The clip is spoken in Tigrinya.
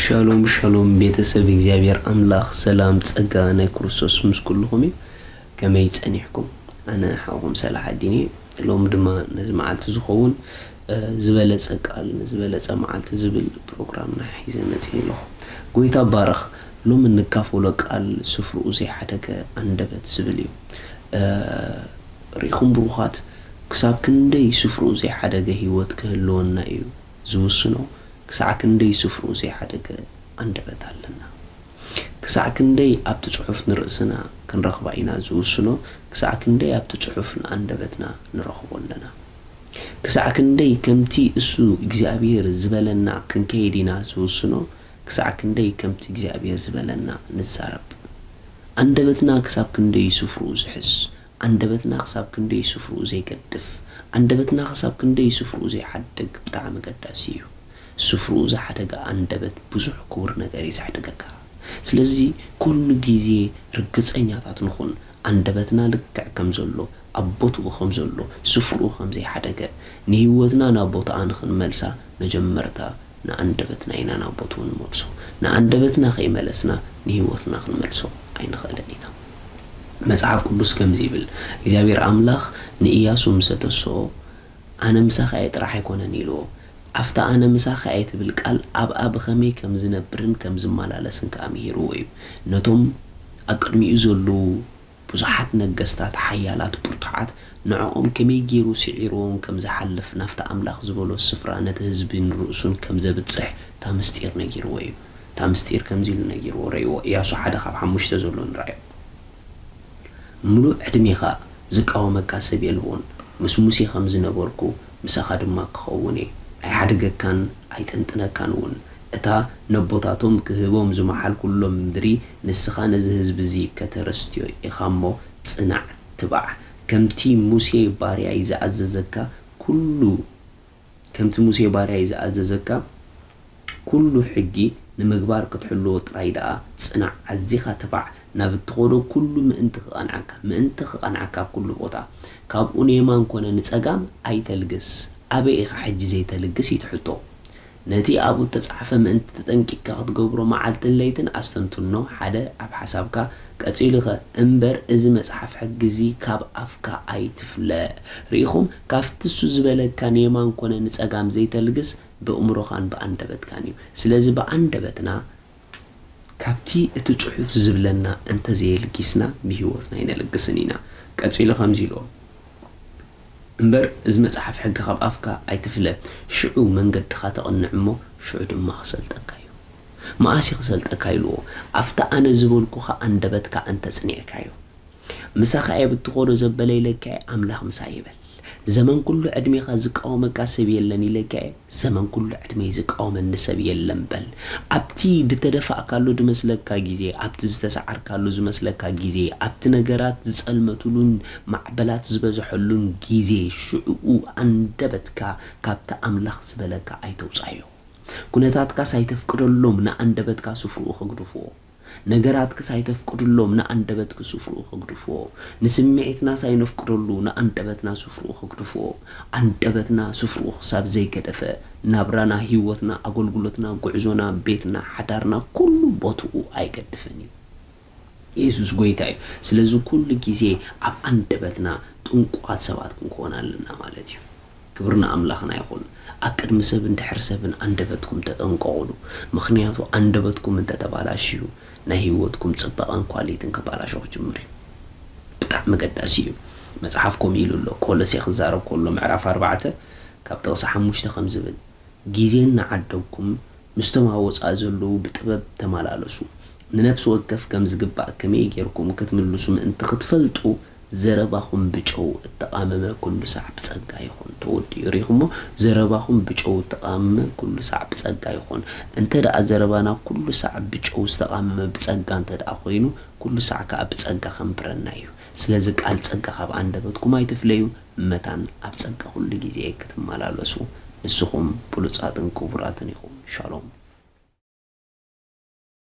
ሻሎም ሻሎም ቤተሰብ እግዚኣብሔር ኣምላኽ ሰላም ጸጋ ናይ ክርስቶስ ምስ ኩልኹም እዩ። ከመይ ጸኒሕኩም? ኣነ ሓውኹም ሰላሓዲን እየ። ሎም ድማ ነዚ መዓልቲ ዝኸውን ዝበለጸ ቃል ንዝበለጸ መዓልቲ ዝብል ፕሮግራምና ሒዘ መጺእ ኣለኹ። ጎይታ ባረኽ። ሎም እንካፈሎ ቃል ስፍርኡ ዘይሓደገ ኣንደበት ዝብል እዩ። ርኢኹም ብሩኻት፣ ክሳብ ክንደይ ስፍርኡ ዘይሓደገ ህይወት ክህልወና እዩ ዝውስኖ። ክሳዕ ክንደይ ስፍርኡ ዘይሓደገ ኣንደበት ኣለና። ክሳዕ ክንደይ ኣብቲ ጽሑፍ ንርእስና ክንረኽባ ኢና ዝውስኖ። ክሳዕ ክንደይ ኣብቲ ጽሑፍ ንኣንደበትና ንረኽቦ ኣለና። ክሳዕ ክንደይ ከምቲ እሱ እግዚኣብሔር ዝበለና ክንከይድ ኢና ዝውስኖ። ክሳዕ ክንደይ ከምቲ እግዚኣብሔር ዝበለና ንዛረብ። ኣንደበትና ክሳብ ክንደይ ስፍርኡ ዝሕዝ፣ ኣንደበትና ክሳብ ክንደይ ስፍርኡ ዘይገድፍ፣ ኣንደበትና ክሳብ ክንደይ ስፍርኡ ዘይሓድግ ብጣዕሚ ገዳሲ እዩ። ስፍርኡ ዝሓደገ ኣንደበት ብዙሕ ክቡር ነገር እዩ ዘሕድገካ። ስለዚ ኩሉ ግዜ ርግጸኛታት ንኹን፣ ኣንደበትና ልክዕ ከም ዘሎ፣ ኣብ ቦትኡ ከም ዘሎ፣ ስፍርኡ ከም ዘይሓደገ፣ ንህይወትና ናብ ቦትኣ ንኽንመልሳ መጀመርታ ንኣንደበትና ኢና ናብ ቦትኡ ንመልሶ። ንኣንደበትና ከይመለስና ንህይወትና ክንመልሶ ኣይንኽእልን ኢና። መጽሓፍ ቅዱስ ከምዚ ይብል፣ እግዚኣብሔር ኣምላኽ ንእያሱ ምስ ኣተስኦ፣ "ኣነ ምሳኻ እየ ጥራሕ ኣይኮነን" ኢልዎ። ኣብታ "ኣነ ምሳኻ እየ" ትብል ቃል ኣብኣ ብኸመይ ከም ዝነብርን ከም ዝመላለስን ከኣ ምሂርዎ እዩ። ነቶም ኣብ ቅድሚኡ ዘለዉ ብዙሓት ነገስታት ሓያላት ብርቱዓት ንዕኦም ከመይ ገይሩ ስዒርዎም ከም ዝሓልፍ ናብቲ ኣምላኽ ዝበሎ ስፍራ ነቲ ህዝቢ ንርእሱን ከም ዘብጽሕ እታ ምስጢር ነጊርዎ እዩ። እታ ምስጢር ከምዚ ኢሉ ነጊርዎ፣ ረእይዎ፣ እያሱ ሓደ ካብ ሓሙሽተ ዘሎ ንረኣዮ። ምሉእ ዕድሜኻ ዝቃወመካ ሰብ የልቦን። ምስ ሙሴ ከም ዝነበርኩ ምሳኻ ድማ ክኸውን እየ። ኣይሓድገካን ኣይጥንጥነካን እውን። እታ ነቦታቶም ክህቦም ዝመሓልኩሎም ምድሪ ንስኻ ነዚ ህዝቢ እዚ ከተረስትዮ ኢኻ እሞ ጽናዕ፣ ትባዕ። ከምቲ ሙሴ ባርያይ ዝኣዘዘካ ኩሉ ከምቲ ሙሴ ባርያይ ዝኣዘዘካ ኩሉ ሕጊ ንምግባር ክትሕልዎ ጥራይ ደኣ ጽናዕ፣ ኣዚኻ ትባዕ፣ ናብ እትኸዶ ኩሉ ምእንቲ ክቐንዓካ፣ ምእንቲ ክቐንዓካ ኣብ ኩሉ ቦታ፣ ካብኡ ንየማን ኮነ ንጸጋም ኣይተልግስ። ኣበይ ኢኻ ሕጂ ዘይተልግስ እዩ እቲ ሕቶ። ነቲ ኣብኡ እተጻሕፈ ምእንቲ ተጠንቂቕካ ክትገብሮ መዓልትን ለይትን ኣስተንትኖ፣ ሓደ ኣብ ሓሳብካ፣ ቀጺሉኸ፣ እምበር እዚ መጽሓፍ ሕጊ እዚ ካብ ኣፍካ ኣይትፍለ። ርኢኹም፣ ካብቲ እሱ ዝበለካ ንየማን ኮነ ንጸጋም ዘይተልግስ፣ ብእምሮኻን ብኣንደበትካን እዩ። ስለዚ ብኣንደበትና ካብቲ እቲ ጽሑፍ ዝብለና እንተዘየልጊስና ብህይወትና ኣይነልግስን ኢና። ቀጺሉ ከምዚ ኢልዎ፣ እምበር እዚ መጽሓፍ ሕጊ ካብ ኣፍካ ኣይትፍለ፣ ሽዑ መንገድኻ ተቕንዕ እሞ ሽዑ ድማ ክሰልጠካ እዩ። መኣስ እዩ ክሰልጠካ ኢልዎ፣ ኣብቲ ኣነ ዝበልኩኻ ኣንደበትካ እንተጽኒዕካዮ። ምሳኻ እየ ብትኾዶ ዘበለ ኢለካ እየ፣ ኣምላኽ ምሳይ ይበል። ዘመን ኩሉ ዕድሜኻ ዝቃወመካ ሰብ የለን ኢለካ እየ፣ ዘመን ኩሉ ዕድመይ ዝቃወመኒ ሰብ የለን በል። ኣብቲ ዝተደፋእካሉ ዝመስለካ ግዜ፣ ኣብቲ ዝተሰዓርካሉ ዝመስለካ ግዜ፣ ኣብቲ ነገራት ዝጸልመትሉን ማዕበላት ዝበዝሐሉን ግዜ፣ ሽዕኡ ኣንደበትካ ካብቲ ኣምላኽ ዝበለካ ኣይተውጻዮ። ኩነታትካስ ኣይተፍቅደሎም ንኣንደበትካ ስፍርኡ ከግድፍዎ። ነገራትክስ ኣይተፍቅድሎም ንኣንደበትኪ ስፍርኡ ከግድፍዎ። ንስምዒትናስ ኣይነፍቅደሉ ንኣንደበትና ስፍርኡ ከግድፍዎ። ኣንደበትና ስፍርኡ ክሳብ ዘይገደፈ፣ ናብራና፣ ህይወትና፣ ኣገልግሎትና፣ ጉዕዞና፣ ቤትና፣ ሓዳርና፣ ኩሉ ቦትኡ ኣይገድፍን እዩ። የሱስ ጎይታ እዩ። ስለዚ ኩሉ ግዜ ኣብ ኣንደበትና ጥንቁቓት ሰባት ክንከውን ኣለና ማለት እዩ። ክብሪ ንኣምላኽና ይኹን። ኣብ ቅድሚ ሰብን ድሕሪ ሰብን ኣንደበትኩም ተጠንቀቑሉ። ምኽንያቱ ኣንደበትኩም እንተተባላሽዩ፣ ናይ ህይወትኩም ጽባቐን ኳሊትን ክባላሾ ክጅምር እዩ። ብጣዕሚ ገዳሲ እዩ። መጽሓፍ ከምኡ ኢሉ ኣሎ። ኮሎሴ ክዛረብ ከሎ ምዕራፍ ኣርባዕተ ካብ ጥቕሲ ሓሙሽተ ከም ዝብል፣ ግዜ እናዓደግኩም ምስቶም ኣብ ወጻኢ ዘለዉ ብጥበብ ተመላለሱ። ንነፍሲ ወከፍ ከም ዝግባእ ከመይ ጌርኩም ክትምልሱ ምእንቲ ክትፈልጡ፣ ዘረባኹም ብጨው እተቓመመ ኩሉ ሳዕ ብጸጋ ይኹን። ተወዲኡ ርኢኹሞ? ዘረባኹም ብጨው እተቓመመ ኩሉ ሳዕ ብጸጋ ይኹን። እንተ ደኣ ዘረባና ኩሉ ሳዕ ብጨው ዝተቓመመ ብጸጋ እንተ ደኣ ኮይኑ፣ ኩሉ ሳዕ ከኣ ብጸጋ ከንብረና እዩ። ስለዚ ቃል ጸጋ ካብ ኣንደበትኩም ኣይትፍለዩ፣ መታን ኣብ ጸጋ ኩሉ ግዜ ክትመላለሱ፣ ንስኹም ብሉጻትን ክቡራትን ኢኹም። ሻሎም።